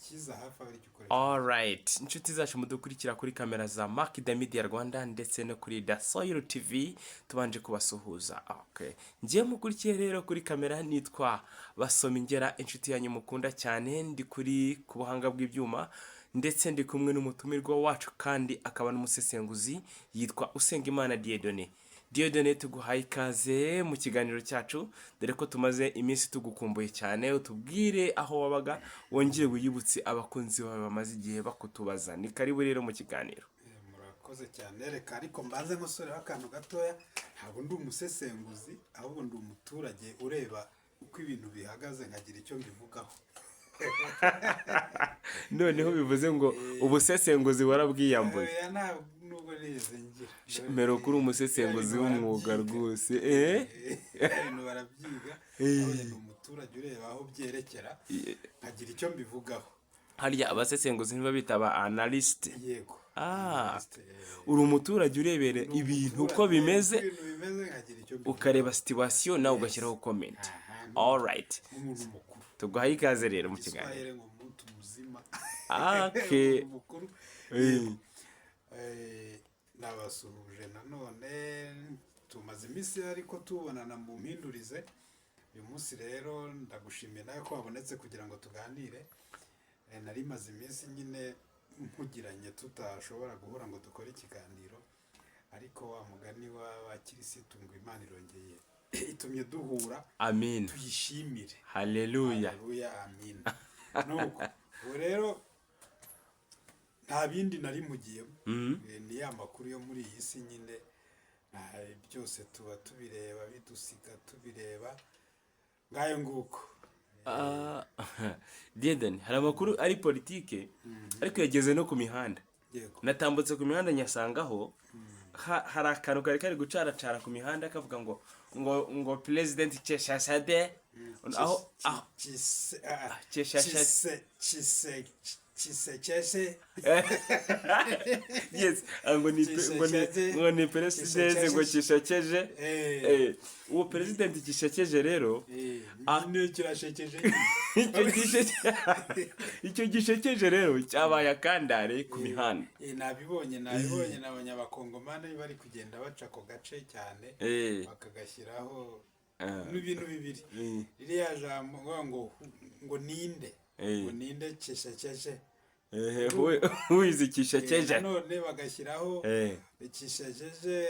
Ikiza hafi aba aricyo ukoresha. Alright, inshuti zacu mudukurikira kuri kamera za Mark the Media Rwanda ndetse no kuri Dasoil TV, tubanje kubasuhuza. Okay. Ngiye mukurikiye rero kuri kamera nitwa Basoma Ingera, inshuti yanyu mukunda cyane, ndi kuri ku buhanga bw'ibyuma ndetse ndi kumwe n'umutumirwa wacu kandi akaba n'umusesenguzi, yitwa Usengimana Dieudonné. Dieudonné, tuguhaye ikaze mu kiganiro cyacu, dore ko tumaze iminsi tugukumbuye cyane. Utubwire aho wabaga, wongere wiyibutse abakunzi bawe bamaze igihe bakutubaza. Ni karibu rero mu kiganiro. Murakoze cyane. Reka ariko mbanze nkosoreho akantu gatoya. Ntabwo ndi umusesenguzi, ahubwo ndi umuturage ureba uko ibintu bihagaze nkagira icyo mbivugaho. Noneho bivuze ngo ubusesenguzi warabwiyambuye? Oya, ntabwo nubwo nigeze ngira. Mbere kuri umusesenguzi Ibintu w'umwuga barabyiga. rwose, eh. Ibintu barabyiga. Ahubwo ndi umuturage ureba aho byerekera nkagira icyo mbivugaho. Harya abasesenguzi ntibabita aba analyst? Yego. Ah, Analyst, uri umuturage urebera Ni ibintu uko umuturage bimeze, uko ibintu bimeze nkagira icyo mbivugaho. Ukareba situation nawe ugashyiraho comment. Aha, Alright. nk'umuntu mukuru. Tuguhaye ikaze rero mu kiganiro. Igiswahili ngo mtu mzima. Okay. Umuntu mukuru. Nabasuhuje nanone. Tumaze iminsi ariko tubonana mu mpindurize. Uyu munsi rero ndagushimiye nawe ko wabonetse kugira ngo tuganire. Nari maze iminsi nyine mpugiranye, tutashobora guhura ngo dukore ikiganiro, ariko wa mugani w'abakirisitu ngo Imana irongeye itumye duhura. Amin. Tuyishimire. Haleluya. Haleluya, amin. Nuko ubu rero nta bindi nari mugiyemo. Ni ya makuru yo muri iyi si nyine, byose tuba tubireba, bidusiga tubireba. Ngayo nguko. Ah, Dieudonné, hari amakuru ari politike ariko yageze no ku mihanda. Natambutse ku mihanda nyasangaho hari akantu kari kari gucaracara ku mihanda kavuga ngo President Tshisekedi aho Chise chise Chisekese. Yes, ngo ni Tshisekedi. ngo ni president ngo Tshisekeje. Uwo president Tshisekeje rero, Nyine kirashekeje. Icyo gishekeje rero cyabaye akandare ku mihanda. Nabibonye, nabonye Abakongomani bari kugenda baca ako gace cyane, bakagashyiraho n'ibintu bibiri. Ririya jambo ngo ninde, ngo ninde Tshisekeje. Who is Tshisekeje? Nanone bagashyiraho Tshisekeje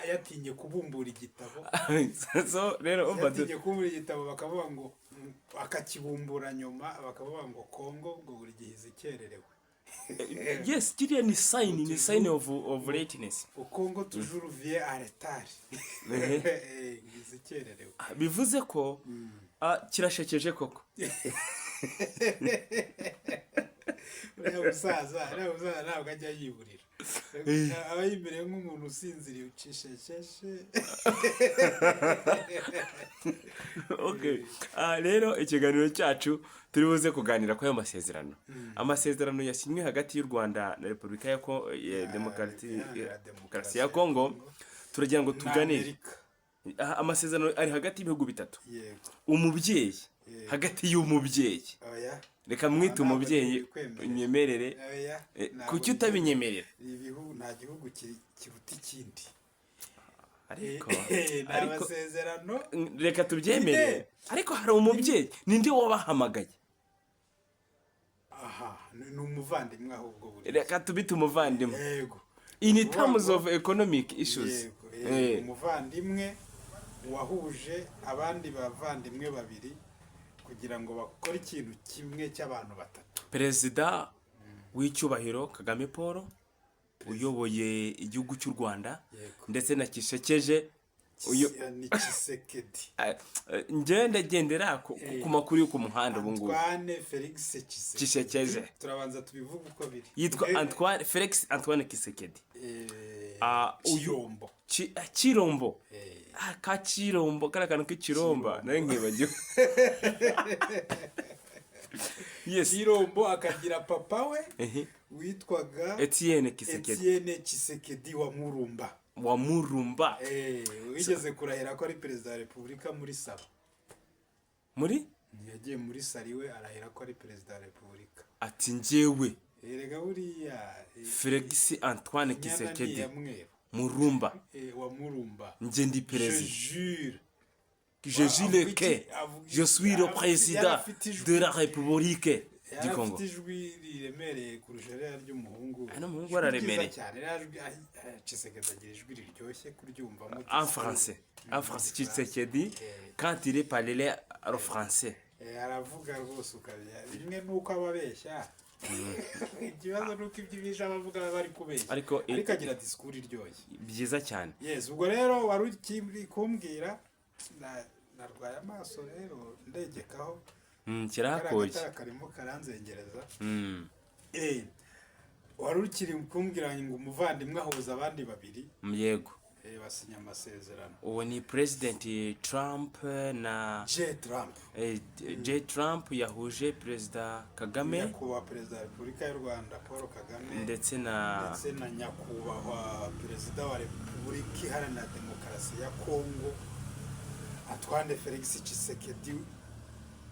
yatinye kubumbura igitabo. So rero umva Yatinye kubumbura igitabo, bakavuga ngo akakibumbura nyuma, bakavuga ngo Kongo ngo buri gihe izikererewe. Yes, kiriya ni sign of lateness. Kongo toujours vient en retard, izikererewe. Bivuze ko kirashekeje koko. Uriya musaza ntabwo ajya yiburira, aba yimereye nk'umuntu usinziriye ucishekeshe. Okay. Rero ikiganiro cyacu turi buze kuganira kuri ayo masezerano yasinywe hagati y'u Rwanda na Repubulika ya Iharanira Demokarasi ya Kongo. Turagira ngo tuganire. N'Amerika. Amasezerano ari hagati y'ibihugu bitatu. Umubyeyi, hagati y'umubyeyi, Oya. reka mwite Ntabwo umubyeyi, ndabikwemerera. unyemerere. Oya, ntabwo. Kuki utabinyemerera? Ibihugu, nta gihugu kiruta ikindi. Ariko Ni ariko amasezerano. Reka tubyemere. Nyine. Ariko hari umubyeyi, ninde wabahamagaye? Aha ni umuvandimwe ahubwo buri Reka tubite umuvandimwe. Yego. In terms of economic issues. Yego, umuvandimwe wahuje abandi bavandimwe babiri kugira ngo bakore ikintu kimwe cy'abantu batatu. Perezida w'icyubahiro Kagame Paul uyoboye igihugu cy'u Rwanda ndetse na Kishekeje uyo Ni Tshisekedi. Ngenda gendera ku makuru yo ku muhanda ubu ngubu. Antoine Felix Tshisekedi. Tshisekedi. Turabanza tubivuge uko biri. Yitwa Antoine Felix Antoine Tshisekedi. Chirombo. Chirombo. Ka Chirombo, kariya kantu k'ikiromba nawe nkibagiwe, yes. Chirombo akagira papa we witwaga Etienne Tshisekedi. Etienne Tshisekedi wa Murumba. Wa Murumba. Wigeze kurahira ko ari perezida wa repubulika muri Saba. Muri Yagiye muri sari we arahira ko ari perezida wa repubulika. Ati njyewe Erega buriya Felix Antoine inyana ni Tshisekedi iya mweru. Murumba. Wa Murumba. Njye ndi Je perezida. jure. Je jure Avuga que je suis le président yari afite ijwi- de la République du Yari Congo. afite ijwi riremereye kurusha ririya ry'umuhungu we. Ah, n'umuhungu Ijwi we araremereye. ryiza cyane, ririya jwi, Tshisekedi agira ijwi riryoshye kuryumvamo. En français, en français, Tshisekedi, quand il est parlé le français. Aravuga rwose ukabya rimwe nuko aba abeshya. Ikibazo nuko ibyo ibije aba avuga baba bari kubeshya. Ariko agira disikuru iryoshye. Byiza cyane. Yes, ubwo rero wari ukiri kumbwira narwaye amaso rero ndegekaho. Kariya Kirahakoye. gatara karimo karanzengereza. Wari ukiri kumbwira ngo umuvandimwe ahuza abandi babiri. Yego. Basinya amasezerano. Uwo ni President Trump na J Trump. J Trump yahuje Perezida Kagame. Nyakubahwa Perezida wa Repubulika y'u Rwanda Paul Kagame ndetse na ndetse na Nyakubahwa Perezida wa Repubulika Iharanira Demokarasi ya Kongo Antoine Felix Tshisekedi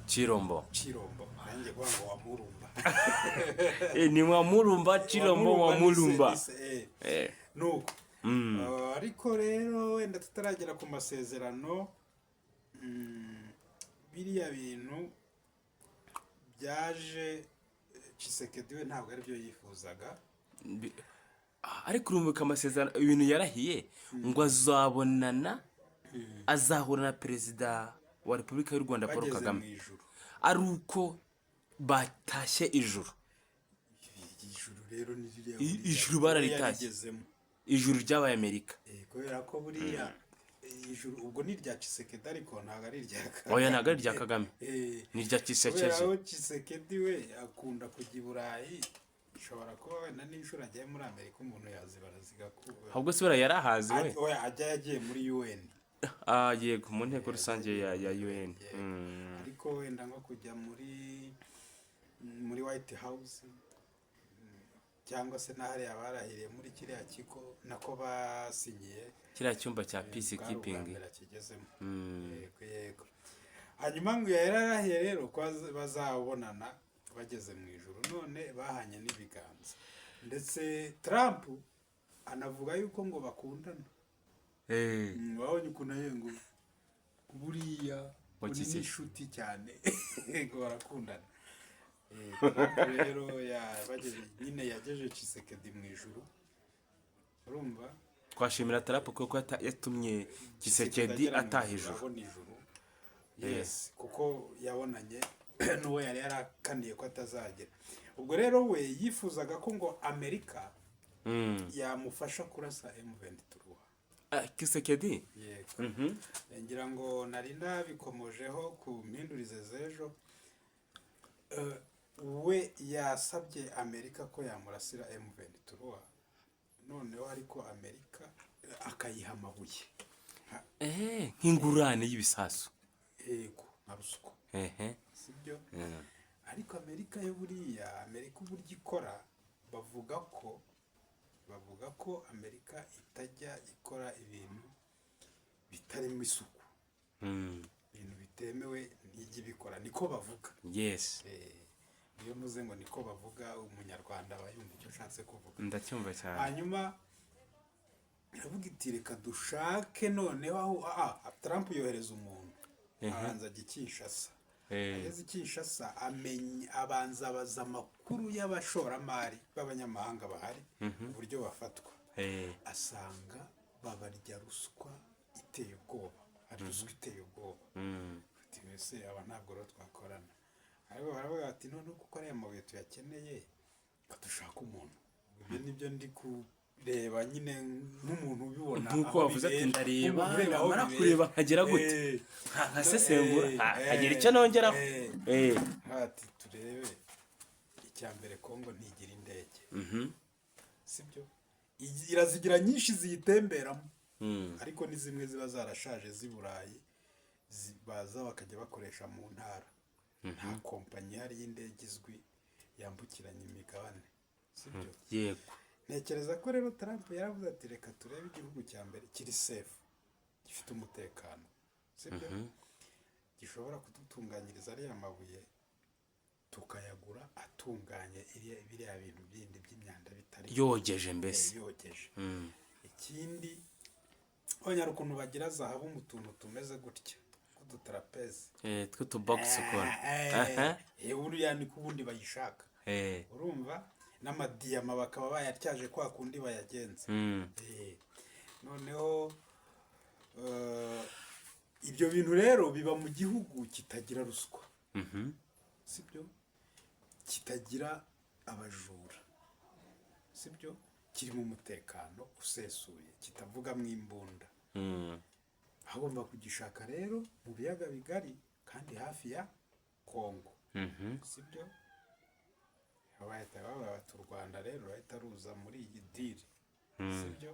Chirombo. Chirombo, nanjye kuvuga ngo wa Murumba. Ni wa Murumba Chirombo wa Murumba. Nuko ariko rero wenda tutaragera ku masezerano, biriya bintu byaje, Tshisekedi we ntabwo aribyo yifuzaga. Ariko urumva amasezerano, ibintu yarahiye ngo azabonana, azahura na Perezida wa Repubulika y'u Rwanda Paul bageze mu Kagame ijuru. Ari uko batashye ijuru. Ijuru rero ni ririya buriya Ijuru bararitashye. yarigezemo. Ijuru ryabaye Amerika. Kubera ko buriya ijuru ubwo ni irya Tshisekedi ariko ntabwo ari irya Kagame. Oya, ntabwo ari irya Kagame. Ni irya Kubera Tshisekedi. ko Tshisekedi we akunda kujya i Burayi, ishobora kuba wenda n'inshuro agiye muri Amerika umuntu yazibara zigakuba. Ahubwo se buriya yarahazi we? Oya, ajya yagiye muri UN. Ah, yego, mu nteko rusange ya UN. Yego. Ariko wenda nko kujya muri White House, cyangwa se n'ahariya barahiriye muri kiriya kigo nako basinyiye. Kiriya cyumba cya Bwari ubwa peacekeeping. mbere akigezemo. Yego. Hanyuma ngo yari yarahiye rero ko bazabonana bageze mu ijuru, none bahanye n'ibiganza, ndetse Trump anavuga yuko ngo bakundana. Wabonye ukuntu aye ngo buriya uri Wakize. n'inshuti cyane, ngo barakundana. Trump rero nyine yagejeje Tshisekedi mu ijuru, urumva. Twashimira Trump kuko yatumye Tshisekedi agera mu ataha ijuru, ijuru. Abona ijuru, yes, kuko yabonanye n'uwo yari yarakaniye ko atazagera. Ubwo rero we yifuzaga ko ngo Amerika yamufasha kurasa M23. Ah, Tshisekedi. Yego. Ngira ngo nari nabikomojeho ku mpindurize z'ejo. We yasabye Amerika ko yamurasira M23, noneho ariko Amerika akayiha amabuye. Nk'ingurane y'ibisasu. Yego, nka ruswa. Sibyo? Ariko Amerika yo buriya, Amerika uburyo ikora, bavuga ko Amerika itajya ikora ibintu bitarimo isuku. Ibintu bitemewe ntijya ibikora, niko bavuga. Iyo mvuze ngo niko bavuga, umunyarwanda aba yumva icyo ushatse kuvuga. Ndacyumva cyane. Hanyuma iravuga iti reka dushake noneho aho Trump yohereza umuntu, abanza ajya i Kinshasa. Ageze i Kinshasa amenya, abanza abaza amakuru y'abashoramari b'abanyamahanga bahari, uburyo bafatwa. Asanga babarya ruswa iteye ubwoba, hari ruswa iteye ubwoba. Ati mbese aba ntabwo rero twakorana. Ariko baravuga bati noneho kuko ariya mabuye tuyakeneye, reka dushake umuntu. Ibyo nibyo ndi kureba nyine nk'umuntu ubibona Nk'uko aho wavuze ati bibera, ndareba, nk'umuntu ureba aho namara bibera. kureba nkagera gute? Nkasesengura, nkagira icyo nongeraho. Ati turebe, icya mbere Kongo ntigira indege, sibyo? Irazigira nyinshi ziyitemberamo, ariko ni zimwe ziba zarashaje z'i Burayi, baza bakajya bakoresha mu ntara. Nta kompanyi ihari y'indege izwi yambukiranya imigabane, sibyo? Yego. Ntekereza ko rero Trump yaravuze ati reka turebe igihugu cya mbere kiri safe, gifite umutekano, sibyo? Gishobora kudutunganyiriza ariya mabuye, tukayagura atunganye, biriya bintu bindi by'imyanda bitari Yogeje mbese. Yogeje. Ikindi, hari ukuntu bagira zahabu mu tuntu tumeze gutya tw'udutrapèze. Tw'utubogisi ukuntu. Buriya niko ubundi bayishaka. Urumva n'amadiyama bakaba bayatyaje kwa kundi bayagenza. Noneho ibyo bintu rero biba mu gihugu kitagira ruswa, sibyo? Kitagira abajura, sibyo? Kirimo umutekano usesuye, kitavugamo imbunda. Agomba kugishaka rero mu biyaga bigari kandi hafi ya Kongo, sibyo? Bahita bavuga bati u Rwanda rero rurahita ruza muri iyi deal, sibyo?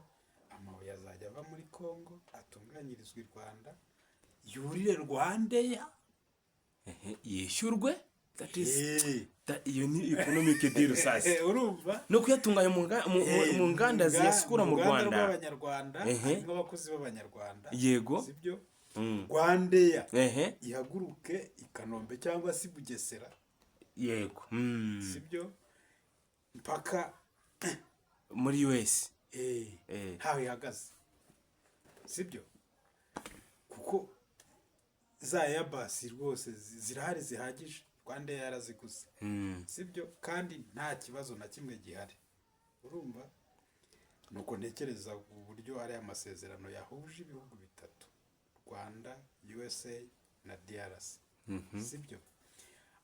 Amabuye azajya ava muri Kongo, atunganyirizwa i Rwanda, yurire RwandAir. Ehe, yishyurwe. That is iyo ni economic deal sasa. Urumva? No kuyatunganya mu nganda ziyasukura mu ruganda Rwanda. rw'Abanyarwanda, harimo abakozi b'Abanyarwanda, sibyo? RwandAir ihaguruke i Kanombe cyangwa se i Bugesera, sibyo? Mpaka muri US. Ntaho ihagaze, sibyo? Kuko za Airbus rwose zirahari zihagije, RwandAir yaraziguze, sibyo? Kandi nta kibazo na kimwe gihari. Urumva, nuko ntekereza uburyo ari amasezerano yahuje ibihugu bitatu, Rwanda, USA na DRC, sibyo?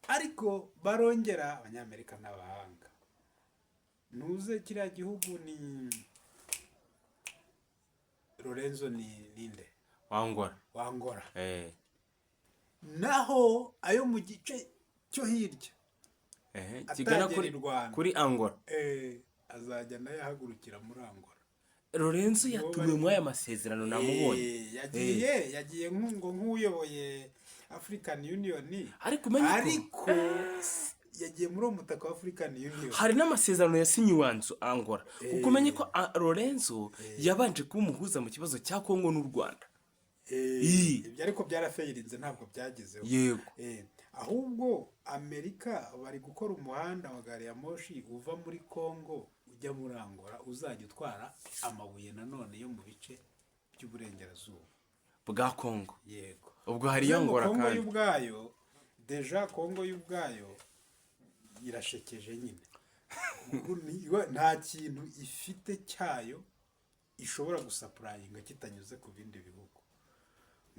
Ariko barongera, Abanyamerika n'abahanga, ntuze kiriya gihugu ni Lorenzo, ni ninde? Wangora. Wangora. Naho ayo mu gice cyo hirya Kigana atagera kuri i Rwanda. Kuri Angola. Azajya nayo ahagurukira muri Angola. Lorenzo yatumiwe muri aya masezerano, namubonye. Yagiye ngo nk'uyoboye African Union. Ariko umenye ko Ariko yagiye muri uwo mutaka wa African Union. Hari n'amasezerano yasinyiwe Angola, kuko umenye ko Lorenzo yabanje kuba umuhuza mu kibazo cya Kongo n'u Rwanda. Ibyo ariko byarafailinze, ntabwo byagezeho. Ahubwo Amerika bari gukora umuhanda wa gari ya moshi uva muri Congo ujya muri Angola, uzajya utwara amabuye nanone yo mu bice by'uburengerazuba bwa Kongo. Yego. Ubwo hariyo Bivuze ngo Angola Kongo kandi. y'ubwayo, déjà Kongo y'ubwayo irashekeje nyine. Kuko nta kintu ifite cyayo ishobora gusupplyinga kitanyuze ku bindi bihugu.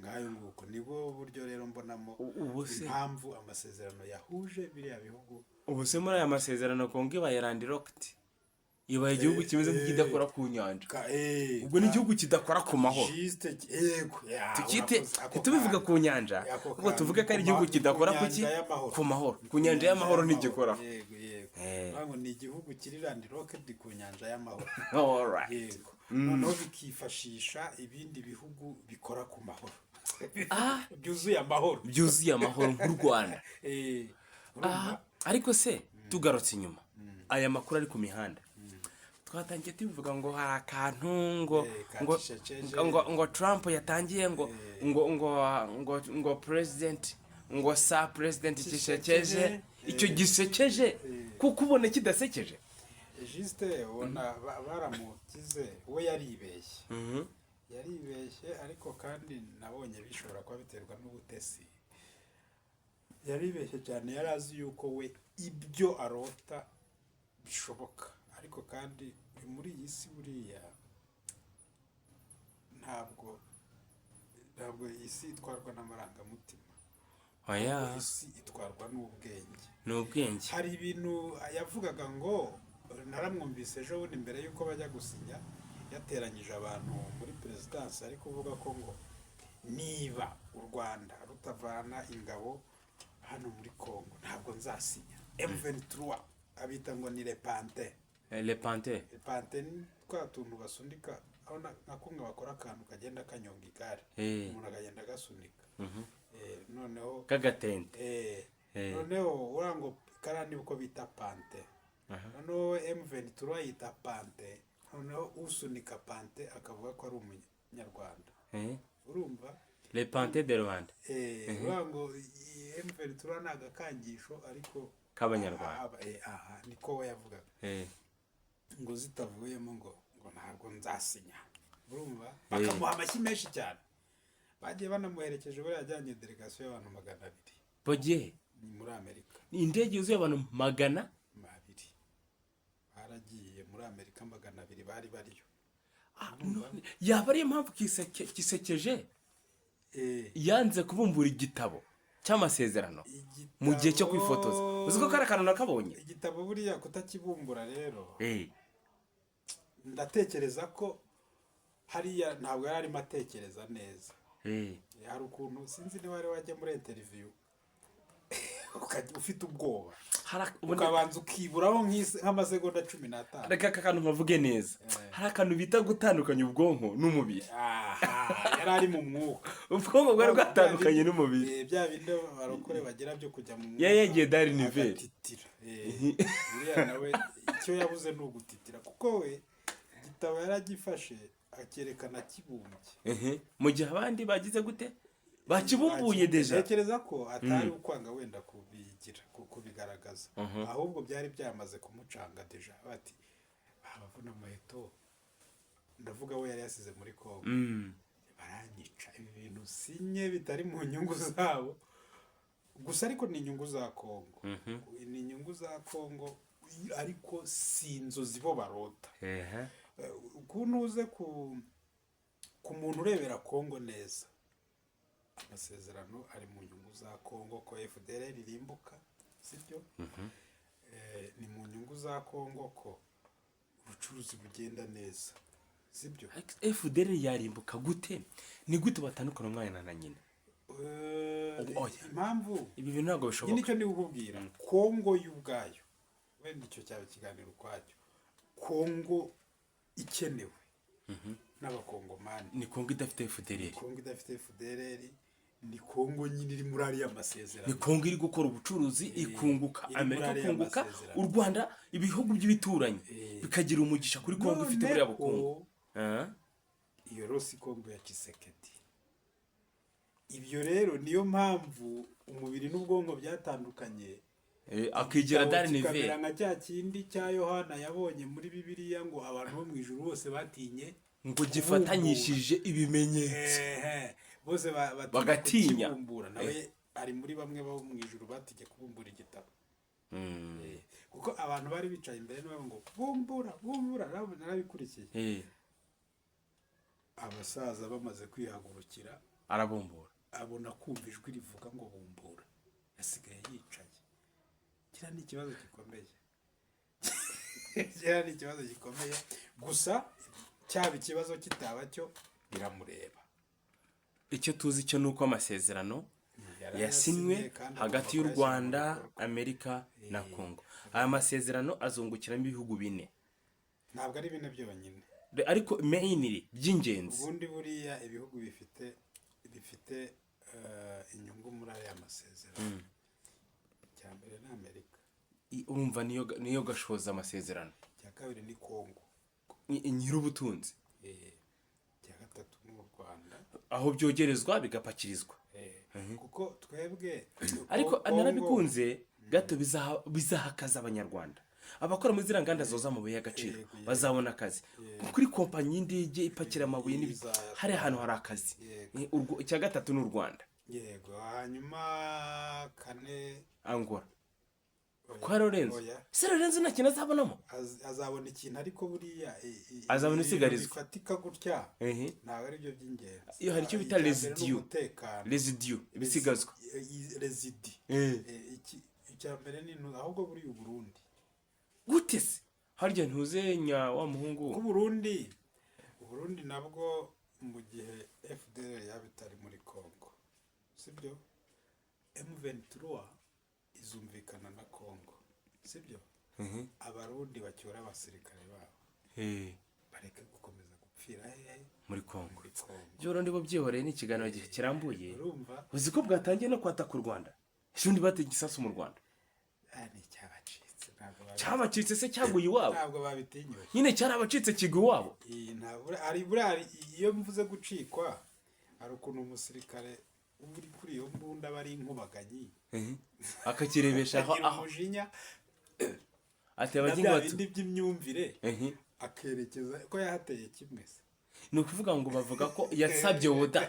Ngayo nguko, nibwo buryo rero mbonamo Ubu se impamvu amasezerano yahuje biriya bihugu. Ubu se muri aya masezerano Kongo ibaye landlocked, ibaye igihugu kimeze nk'ikidakora ku nyanja. Ubwo ni igihugu kidakora ku mahoro. Juste, yego ya, Tukite urakoze. Ako ntitubivuga kantu. ku nyanja, Ako ahubwo kantu. tuvuge ko ari Ku igihugu kidakora ku ku ki? nyanja y'amahoro. Ku mahoro, ku nyanja y'amahoro ntigikoraho. Yego. Bavuga ngo ni igihugu kiri landlocked ku nyanja y'amahoro. Alright. Yego, noneho bikifashisha ibindi bihugu bikora ku mahoro, byuzuye amahoro. Byuzuye amahoro nk'u Rwanda. Urumva? Ariko se tugarutse inyuma, aya makuru ari ku mihanda, twatangiye tubivuga ngo hari akantu ngo Ka ngo Tshisekedi. ngo Trump yatangiye ngo president, ngo sa president Tshisekedi. Tshisekedi. Icyo gisekeje, kuko ubona kidasekeje. Juste, ubona baramukize, we yaribeshye, yaribeshye. Ariko kandi nabonye bishobora kuba biterwa n'ubutesi. Yaribeshye cyane, yari azi yuko we ibyo arota bishoboka. Ariko kandi muri iyi si buriya ntabwo iyi si itwarwa n'amarangamutima. Oya. Isi itwarwa n'ubwenge. Ni ubwenge. Hari ibintu yavugaga ngo naramwumvise ejo bundi mbere y'uko bajya gusinya, yateranyije abantu muri perezidansi, ari kuvuga ko ngo niba u Rwanda rutavana ingabo hano muri Congo, ntabwo nzasinya. M23 abita ngo ni les pantins. Le pantin. Pantin ni twa tuntu basunika, aho nka kumwe bakora akantu kagenda kanyonga igare, umuntu akagenda agasunika. Noneho K'agatente. Noneho uriya ngo kariya ni uko bita pantin. Noneho M23 yita pantin, noneho usunika pantin akavuga ko ari Umunyarwanda. Urumva? Le Pantin de Rwanda. Uvuga ngo M23 ni agakangisho, ariko k'Abanyarwanda. Aha niko we yavugaga. Ngo zitavuyemo ngo ntabwo nzasinya. Urumva, bakamuha amashyi menshi cyane. Bagiye banamuherekeje, buriya yajyanye délégation y'abantu 200. Bagiye? Ni muri Amerika. Ni indege yuzuye abantu magana abiri. Baragiye muri Amerika, 200 bari bariyo. Ah, none yaba ariyo mpamvu Kisekeje yanze kubumbura igitabo cy'amasezerano mu gihe cyo kwifotoza? Uzi ko kari akantu nakabonye? Igitabo buriya kutakibumbura rero, ndatekereza ko hariya ntabwo yari arimo atekereza neza. Hari ukuntu, sinzi niba wari wajya muri interview ukajya ufite ubwoba, ukabanza ukiburaho nk'amasegonda 15. Reka aka kantu nkavuge neza. Hari akantu bita gutandukanya ubwonko n'umubiri. Aha yari ari mu mwuka. Ubwonko bwari bwatandukanye n'umubiri. Bya bindi abarokore bagira byo kujya mu mwuka. Yari yagiye dans l'univers. Agatitira. Uriya nawe icyo yabuze ni ugutitira, kuko we igitabo yaragifashe akerekana kibumbye. Mu gihe abandi bagize gute? Bakibumbuye déjà. Ntekereza ko atari ukwanga wenda kubigira, kubigaragaza, ahubwo byari byamaze kumucanga déjà, bati abavuna amaheto, ndavuga we yari yasize muri Kongo, baranyica, ibi bintu sinye bitari mu nyungu zabo gusa, ariko ni inyungu za Kongo, ni inyungu za Kongo, ariko si inzozi bo barota. Ukuntu uze ku muntu urebera Kongo neza, amasezerano ari mu nyungu za Kongo ko FDLR irimbuka, sibyo? Ni mu nyungu za Kongo ko ubucuruzi bugenda neza, sibyo? FDLR yarimbuka gute? Ni gute batandukana umwana na nyina? Oya. Impamvu Ibi bintu ntabwo nyine bishoboka. Icyo ndi kukubwira, Kongo y'ubwayo, wenda icyo cyaba ikiganiro ukwacyo, Kongo ikenewe n'Abakongomani. Ni Kongo idafite FDLR. Kongo idafite FDLR, ni Kongo nyine iri muri ariya masezerano. Ni Kongo iri gukora ubucuruzi, ikunguka. Iri muri Amerika ariya ikunguka, masezerano. u Rwanda, ibihugu by'ibituranyi bikagira umugisha kuri Kongo ifite buriya bukungu. Noneho, iyo rosi Kongo ya Tshisekedi, ibyo rero niyo mpamvu umubiri n'ubwonko byatandukanye. Akigira Igitabo dans kikamera l'univers. nka cya kindi cya Yohana yabonye muri Bibiliya, ngo abantu bo mu ijuru bose batinye Ngo gifatanyishije ibimenyetso. Ehe, bose batinya Bagatinya. kukibumbura. Nawe ari muri bamwe bo mu ijuru batinye kubumbura igitabo. Kuko abantu bari bicaye imbere nibo ngo bumbura, bumbura, narabikurikiye. Abasaza bamaze kwihagurukira, Arabumbura. abona kumva ijwi rivuga ngo bumbura, yasigaye yicaye. Kiriya ni ikibazo gikomeye, kiriya ni ikibazo gikomeye. Gusa cyaba ikibazo kitaba cyo, biramureba. Icyo tuzi cyo ni uko amasezerano Yarayasinye yasinywe kandi hagati agomba y'u kuyashyira mu Rwanda, bikorwa. Amerika na Kongo. Aya masezerano azungukiramo ibihugu bine. Ntabwo ari bine byonyine. Ariko mainly by'ingenzi. Ubundi buriya ibihugu bifite inyungu muri ariya masezerano, icya mbere ni Amerika. Urumva niyo gashoza amasezerano. Icya kabiri ni Kongo. Nyir'ubutunzi. Icya gatatu ni u Rwanda. Aho byogerezwa bigapakirizwa. Kuko twebwe Ariko Kongo- narabikunze gato, bizaha akazi Abanyarwanda abakora muri ziriya nganda zoza amabuye y'agaciro. Yego, yego. Bazabona akazi kuri kompanyi y'indege ipakira amabuye n'ibiti. Hari ahantu hari akazi. Icya gatatu ni u Rwanda. Yego, hanyuma kane? Angola. Oya, Kwa Lorenzo. oya. Se Lorenzo nta kintu azabonamo? Azabona ikintu, ariko buriya Azabona ibintu isigarizwa. bifatika gutya ntabwo ari byo by'ingenzi. Iyo hari icyo bita Icya mbere ni residue. umutekano. Résidu, ibisigazwa. Résidu. Icya mbere ni ahubwo buriya Uburundi. Gute se? Harya ntuzenya wa muhungu? Kuko Uburundi nabwo mu gihe FDLR yaba itari muri Congo, sibyo? M23 izumvikana na Congo, sibyo? Abarundi bacyura abasirikare babo, bareke gukomeza gupfira hehe? Muri Kongo. Muri Congo. By'Uburundi bo byihoreye, ni ikiganiro kirambuye. Urumva? Uzi ko bwatangiye no kwataka u Rwanda? Ejo bundi bateye igisasu mu Rwanda. Ah, ni icyabacitse, ntabwo Cyabacitse se cyaguye iwabo? Ntabwo babitinyuye. Nyine cyarabacitse kigwa iwabo. Iyi ntabwo ari buriya, iyo mvuze gucikwa Hari ukuntu umusirikare uba uri kuri iyo mbunda aba ari inkubaganyi, akakirebesha aho akagira aho umujinya ati na abagingo bya batu bindi by'imyumvire, akerekeza ko yahateye kimwe se. Ni ukuvuga ngo bavuga ko yasabye order,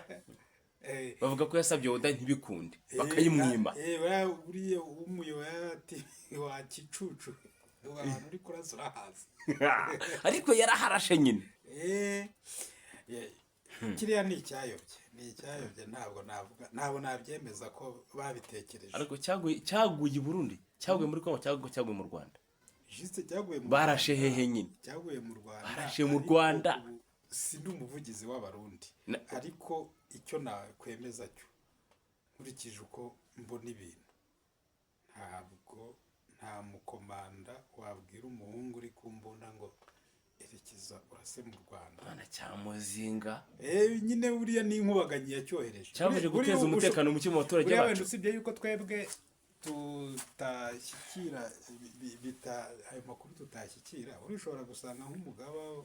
bavuga ko yasabye order ntibikunde, bakayimwima. Buriya umuyoboye ati: "Wa kicucu, ahantu uri kurasa urahazi?" Ariko yaraharashe nyine. Kiriya ni icyayobye, ni icyayobye. Ntabwo navuga, ntabwo nabyemeza ko babitekereje. Ariko cyaguye i Burundi, cyaguye muri Kongo, cyaguye mu Rwanda? Juste cyaguye mu Barashe Rwanda. hehe nyine? Cyaguye mu Rwanda. Barashe mu Ariko Rwanda. ubu sindi umuvugizi w'Abarundi, ariko icyo nakwemeza cyo, nkurikije uko mbona ibintu, ntabwo nta mukomanda wabwira umuhungu uri ku mbunda ngo: "Erekeza urase mu Rwanda." Bana cyamuzinga. Nyine buriya ni inkubaganyi yacyohereje. Cyabuje Buriya guteza umutekano muke mu baturage buriya wenda bacu. usibye yuko twebwe tutashyikira ayo makuru tutashyikira, uri ushobora gusanga nk'umugaba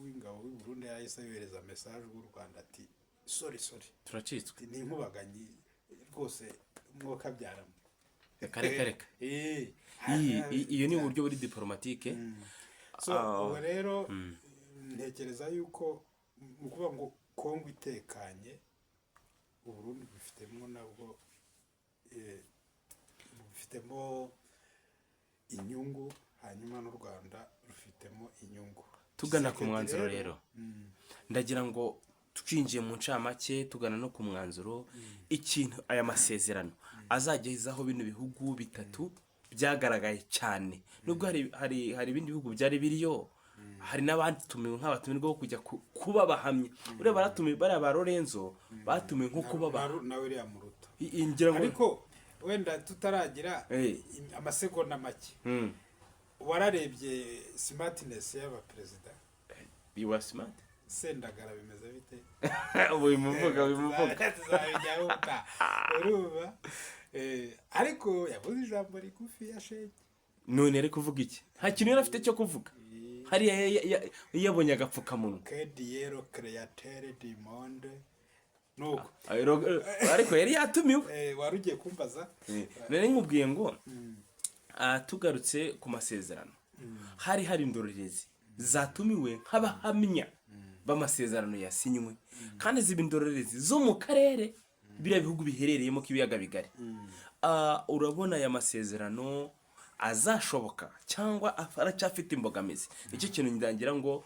w'ingabo w'i Burundi yahise yohereza message w'u Rwanda ati: "Sorry, sorry." Turacitswe. Ni inkubaganyi rwose, mwokabyaramo. Reka, reka, reka. Iyo ni uburyo buri diplomatique. So ubu rero ntekereza yuko mu kuvuga ngo Kongo itekanye, Uburundi bufitemo nabwo bufitemo inyungu, hanyuma n'u Rwanda rufitemo inyungu. Tugana ku Tshisekedi mwanzuro rero, ndagira ngo twinjiye mu ncamake, tugana no ku mwanzuro, ikintu aya masezerano azagezaho bino bihugu bitatu byagaragaye cyane, nubwo hari ibindi bihugu byari biriyo, hari n'abatumiwe nk'abatumirwa bo kujya kuba bahamya. Uriya baratumiwe, bariya ba Lorenzo batumiwe nko kuba na William Ruto. Ngira ngo Ariko wenda tutaragira amasegonda make, wararebye smartness y'abaperezida? You are smart. Sendagara bimeze bite? Wimuvuga, wimuvuga. Tuzabijyaho ubutaha, urumva. Ariko yavuze ijambo rigufi ya shenge. None ari kuvuga iki? Nta kintu yari afite cyo kuvuga hariya. Yabonye agapfukamunwa. Que Dieu le créateur du monde, nuko. Ariko yari yatumiwe. Wari ugiye kumbaza. Nari nkubwiye ngo tugarutse ku masezerano, hari indorerezi zatumiwe nk'abahamya b'amasezerano yasinywe, kandi ziba indorerezi zo mu karere biriya bihugu biherereyemo k'ibiyaga bigari. Urabona aya masezerano azashoboka cyangwa aracyafite imbogamizi? Nicyo kintu ndangira ngo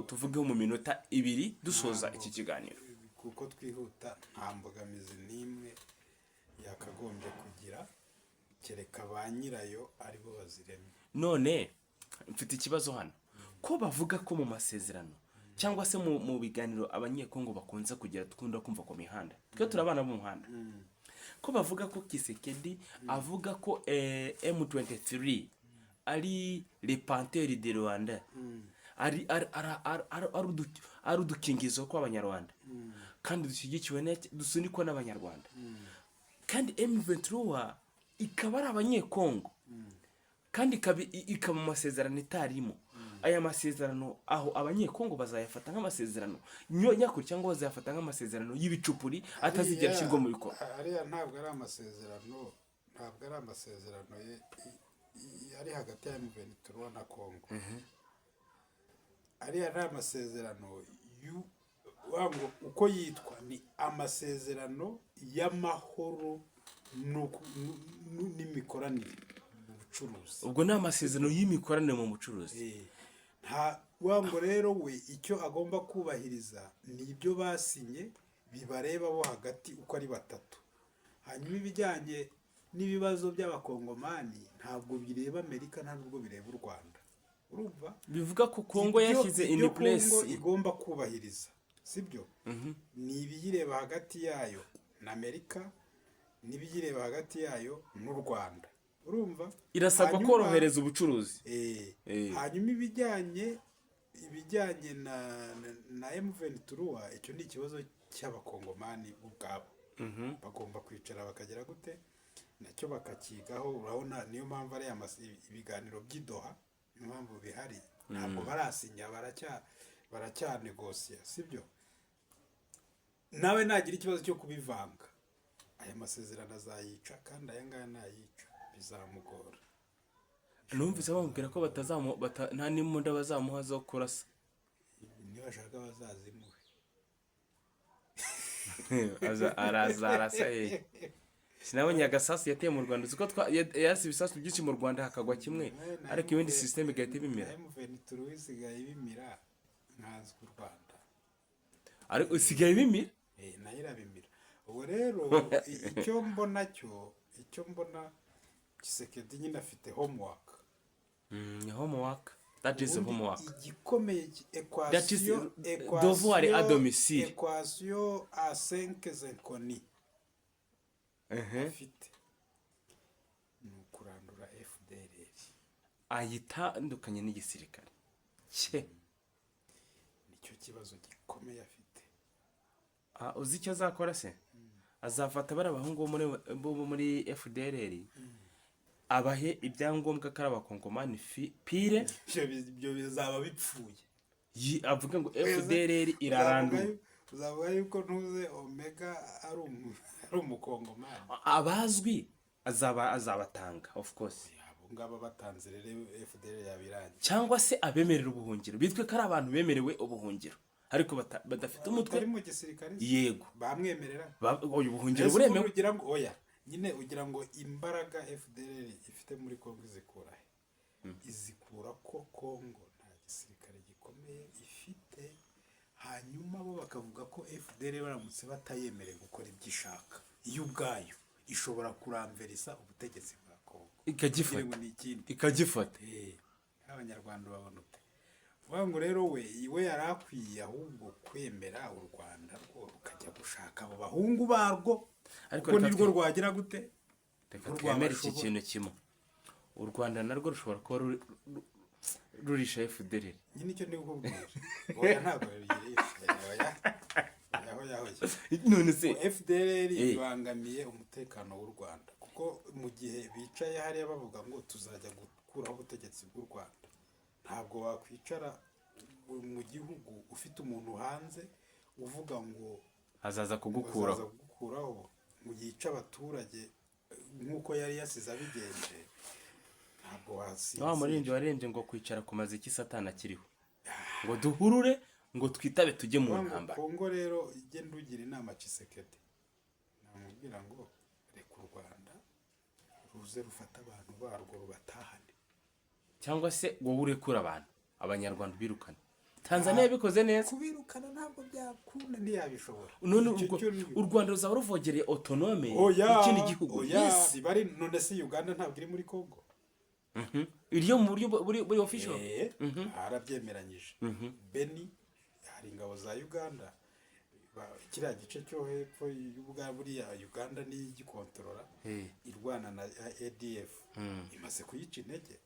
tuvugeho mu minota 2 dusoza iki kiganiro. Kuko twihuta, nta mbogamizi n'imwe yakagombye kugira, kereka ba nyirayo aribo baziremye. None mfite ikibazo hano, ko bavuga ko mu masezerano cyangwa se mu biganiro Abanyekongo bakunze kugira, dukunda kumva ku mihanda, twe turi abana b'umuhanda, ko bavuga ko Tshisekedi avuga ko M23 ari les Panthères de Rwanda, ari udukingizo kw'Abanyarwanda, kandi dushyigikiwe dusunikwa n'Abanyarwanda, kandi M23 ikaba ari Abanyekongo, kandi ikaba mu masezerano itarimo, aya masezerano aho Abanyekongo bazayafata nk'amasezerano nyakuri cyangwa bazayafata nk'amasezerano y'ibicupuri atazigera ashyirwa mu bikorwa? Ariya ntabwo ari amasezerano, ntabwo ari amasezerano ari hagati ya M23 na Congo. Ariya ni amasezerano ngo uko yitwa ni amasezerano y'amahoro n'imikoranire mu bucuruzi. Ubwo ni amasezerano y'imikoranire mu bucuruzi. Nta ngo rero we icyo agomba kubahiriza ni ibyo basinye bibareba bo hagati uko ari batatu. Hanyuma ibijyanye n'ibibazo by'Abakongomani ntabwo bireba Amerika, nta nubwo bireba u Rwanda, urumva? Bivuga ko Kongo yashyize Ibyo in place Kongo igomba kubahiriza, sibyo, ni ibiyireba hagati yayo na Amerika n'ibiyireba hagati yayo n'u Rwanda, urumva? Irasabwa korohereza ubucuruzi. Hanyuma ibijyanye na M23, icyo ni ikibazo cy'Abakongomani ubwabo. Bagomba kwicara bakagera gute nacyo bakakigaho. Urabona niyo mpamvu ari ibiganiro by'i Doha, niyo mpamvu bihari. Ntabwo barasinya, baracyanegosiya, sibyo? Nawe nagira ikibazo cyo kubivanga, aya masezerano azayica, kandi aya ngaya nayica bizamugora. Numvise bamubwira ko nta n'imbunda bazamuha zo kurasa. Nibashaka bazazimuhe. Araza arasa hehe? Sinabonye agasasu yateye mu Rwanda? Uzi ko yarasa ibisasu byinshi mu Rwanda hakagwa kimwe, ariko ibindi system igahita ibimira. M23 isigaye ibimira nkanswe u Rwanda. Ariko isigaye ibimira. Nayo irabimira. Ubwo rero icyo mbona cyo, icyo mbona, Tshisekedi nyine afite homework. Ni homework, that is Ubundi homework. igikomeye That is équation devoir à domicile. Équation à 5 inconnues afite ni ukurandura FDLR. Ayitandukanye n'igisirikare cye. Nicyo kibazo gikomeye afite. Ah, uzi icyo azakora se? Azafata bariya bahungu bo muri FDLR, abahe ibyangombwa ko ari abakongomani pure. Ibyo bizaba bipfuye. Avuge ngo FDLR iraranduwe. Uzavuga yuko ntuze Omega ari umukongomani. Abazwi azabatanga, of course. Abo ngabo batanze rero, FDLR yabirangiye. Cyangwa se abemerera ubuhungiro, bitwe ko ari abantu bemerewe ubuhungiro ariko badafite umutwe. Batari mu gisirikare se? Yego. Bamwemerera. Oya, ubuhungiro Ese ubundi buremewe. ugira ngo, oya nyine, ugira ngo imbaraga FDLR ifite muri Kongo izikura he? Izikura ko Kongo nta gisirikare gikomeye ifite, hanyuma bo bakavuga ko FDLR baramutse batayemereye gukora ibyo ishaka, iyo ubwayo ishobora kuramverisa ubutegetsi bwa Kongo. Ikagifata. Kugira ngo ni ikindi. Ikagifata. Abanyarwanda babona ute? Uvuga ngo rero we yari akwiye ahubwo kwemera u Rwanda rwo rukajya gushaka abo bahungu barwo, Ariko kuko reka nirwo rwagira gute? Reka Rwo twemere iki rwabashobora. kintu kimwe: u Rwanda narwo rushobora kuba rurisha FDLR. Nyine icyo ndi kukubwira, oya, ntabwo ruyirisha, oya oya oya oya. None se? FDLR ibangamiye umutekano w'u Rwanda, kuko mu gihe bicaye hariya bavuga ngo tuzajya gukuraho ubutegetsi bw'u Rwanda, ntabwo wakwicara mu gihugu ufite umuntu hanze uvuga ngo azaza kugukuraho. Bazaza kugukuraho, ngo yice abaturage nk'uko yari yasize abigenje, ntabwo wasinzira. Wa muririmbyi waririmbye ngo kwicara ku maziki Satani akiriho, ngo duhurure, ngo twitabe tujye mu Kuvuga ngo ntambara. Kongo rero igenda ugira inama Tshisekedi, namubwira ngo reka u Rwanda ruze rufate abantu barwo rubatahane. Cyangwa se wowe urekura abantu, abanyarwanda ubirukane. Tanzania yabikoze neza. Kubirukana ntabwo byakunda, ntiyabishobora. None Icyo cyo u Rwanda ruzaba ruvogereye autonome Oya, ikindi gihugu. oya. Yes. Biba ari none se Uganda ntabwo iri muri Kongo? Iriyo mu buryo buri official. Barabyemeranyije. Beni hari ingabo za Uganda. Kiriya gice cyo hepfo y'ubwa buriya Uganda niyo igikontorora, irwana na ADF, imaze kuyica intege.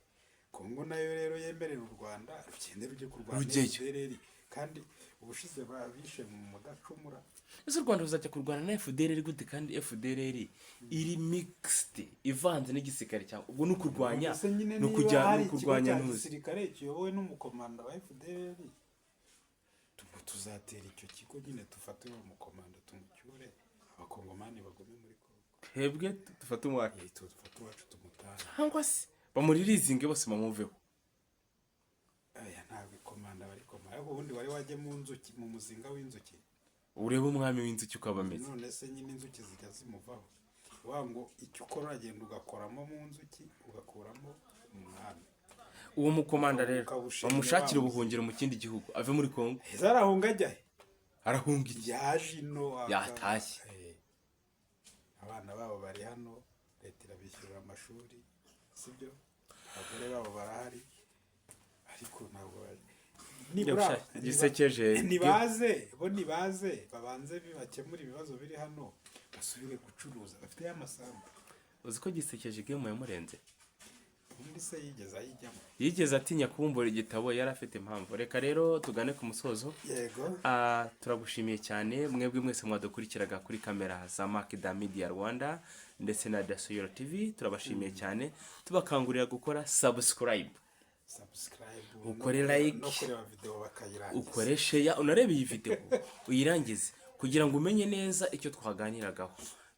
Kongo nayo rero yemerera u Rwanda rugende rujye kurwana Rujyeyo. FDLR, kandi ubushize babishe mu Mudacumura. Ese u Rwanda ruzajya kurwana na FDLR gute, kandi FDLR iri mixed, ivanze n'igisirikare cyawe? Ubwo ni ukurwanya Ese nyine ni niba ukujya hari ni ikigo ukurwanya cya ntuzi. gisirikare kiyobowe n'umukomanda wa FDLR, tuzatera icyo kigo nyine, dufate uwo mukomanda tumucyure, abakongomani bagume muri Kongo. Twebwe dufate umwaka. Dufate uwacu tumutahe. Cyangwa se bamuririzinge bose bamuveho. Aya ntabwo ikomanda bari komanda, ariko ubundi wari wajya mu nzuki, mu muzinga w'inzuki? Urebe umwami w'inzuki uko aba ameze. None se nyine inzuki zijya zimuvaho? Uvuga ngo icyo ukora, uragenda ugakoramo mu nzuki, ugakuramo umwami. Uwo mukomanda rero Ukawushinga bamushakire wa ubuhungiro mu kindi gihugu, ave muri Kongo. Ese arahunga ajya he? Arahunga iki? Yaje ino Yatashye. Abana babo bari hano, leta irabishyurira amashuri, sibyo? Abagore babo barahari, ariko ntabwo nibura Gisekeje. Nibaze bo, nibaze babanze bakemure ibibazo biri hano, basubire gucuruza, bafite y'amasambu. Uzi ko gisekeje game yamurenze? Ubundi se yigeze ayijyamo? Yigeze atinya kubumbura igitabo, yari afite impamvu. Reka rero tugane ku musozo. Yego. Ah, turagushimiye cyane mwebwe mwese mwadukurikiraga kuri kamera za Makida Media Rwanda ndetse na Dasoyoro TV. Turabashimiye cyane, tubakangurira gukora subscribe, subscribe, ukore no like, no kureba video bakayirangiza. Ukore share, unarebe iyi video uyirangize. kugira ngo umenye neza icyo twaganiragaho.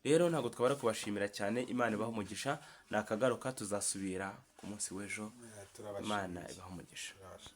Rero ntabwo twabara kubashimira cyane. Imana ibaha umugisha. Nakagaruka, tuzasubira ku munsi w'ejo. Turabashimiye. Imana ibaha umugisha. Turabashimiye.